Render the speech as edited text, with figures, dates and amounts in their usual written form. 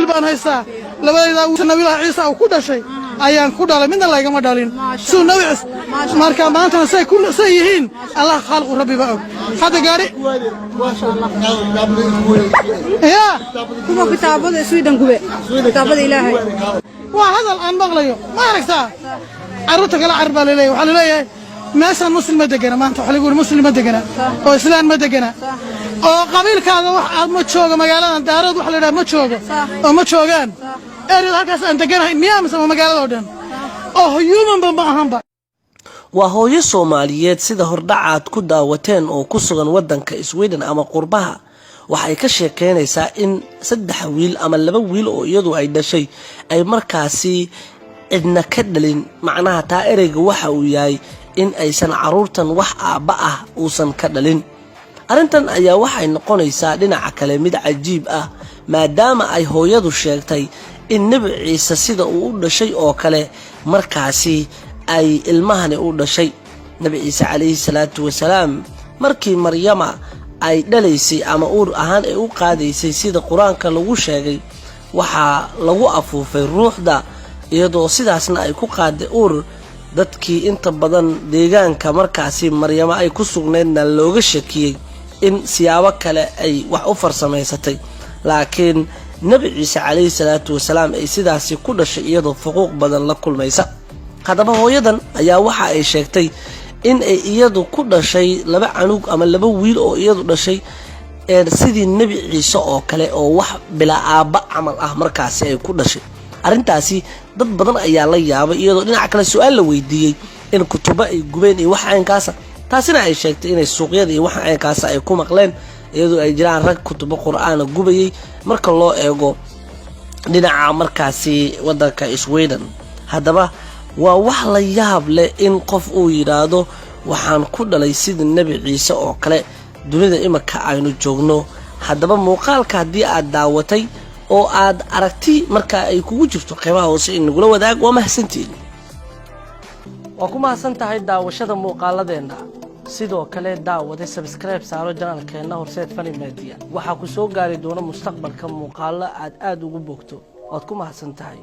Baan haystaa. Labadayda Nabilahi Ciisa uu ku dhashay ayaan ku dhalay, midna laygama dhalin. Suu Nabi Ciise marka maantana say ku say yihiin, Allah khaaliqu rabbi baa og. Hadda gaari ya. Kuma kitaabada Sweden gube, kitaabada Ilaahay. Waa hadal aan maqlayo. Ma aragtaa, carruurta kale car baa laleeyahay. Waxaa laleeyahay meeshaan Muslim ma degana. Maanta waxaa lagu yidhi Muslim ma degana oo Islaan ma degana oo qabiilkaada wax aad ma joogo magaaladan. Daarood wax la yidhaha ma joogo oo ma joogaan eriyada halkaas aan deganahay miyaa, mise magaalada oo dhan oo humanba ma ahanba. Waa hooyo Soomaaliyeed, sida hordhacaad ku daawateen, oo ku sugan waddanka Sweden ama qurbaha. Waxay ka sheekeynaysaa in saddex wiil ama laba wiil oo iyadu ay dhashay ay markaasi cidna ka dhalin. Macnaha taa ereyga waxa uu yahay in aysan caruurtan wax aabba ah uusan ka dhalin. Arrintan ayaa waxay noqonaysaa dhinaca kale mid cajiib ah, maadaama ay hooyadu sheegtay in Nebi Ciise sida uu u dhashay oo kale markaasi ay ilmahani u dhashay. Nebi Ciise calayhi salaatu wasalaam markii Maryama ay dhalaysay ama uur ahaan ay u qaadaysay, sida Qur-aanka lagu sheegay, waxaa lagu afuufay ruuxda, iyadoo sidaasna ay ku qaaday uur. Dadkii inta badan deegaanka markaasi Maryamo ay ku sugnaydna looga shakiyey in siyaabo kale ay wax u farsamaysatay, laakiin Nebi Ciise calayhi salaatu wasalaam ay sidaasi ku dhashay iyadoo fuquuq badan la kulmaysa. Haddaba hooyadan ayaa waxa ay sheegtay in ay iyadu ku dhashay laba canug ama laba wiil oo iyadu dhashay sidii Nebi Ciise oo kale, oo wax bilaa aabba camal ah markaasi ay ku dhashay. Arrintaasi dad badan ayaa la yaabay, iyadoo dhinaca kale su-aal la weydiiyey in kutubo ay gubeen iyo wax caynkaasa, taasina ay sheegtay inay suuqyada iyo waxa caynkaasa ay ku maqleen, iyadoo ay jiraan rag kutubo Qur-aana gubayay marka loo eego dhinaca markaasi waddanka Sweden. Haddaba waa wax la yaab leh in qof uu yidhaahdo waxaan ku dhalay sida Nebi Ciise oo kale, dunida imika aynu joogno. Haddaba muuqaalka haddii aad daawatay oo aad aragti marka ay kugu jirto, qeybaha hoose in nagula wadaag. Waa mahadsantiin, waa ku mahadsan tahay daawashada muuqaaladeenna. Sidoo kale daawade, subscribe saaro channelkeenna Horseed Funny Media. Waxaa ku soo gaari doona mustaqbalka muuqaalo aad aada ugu bogto. Waad ku mahadsan tahay.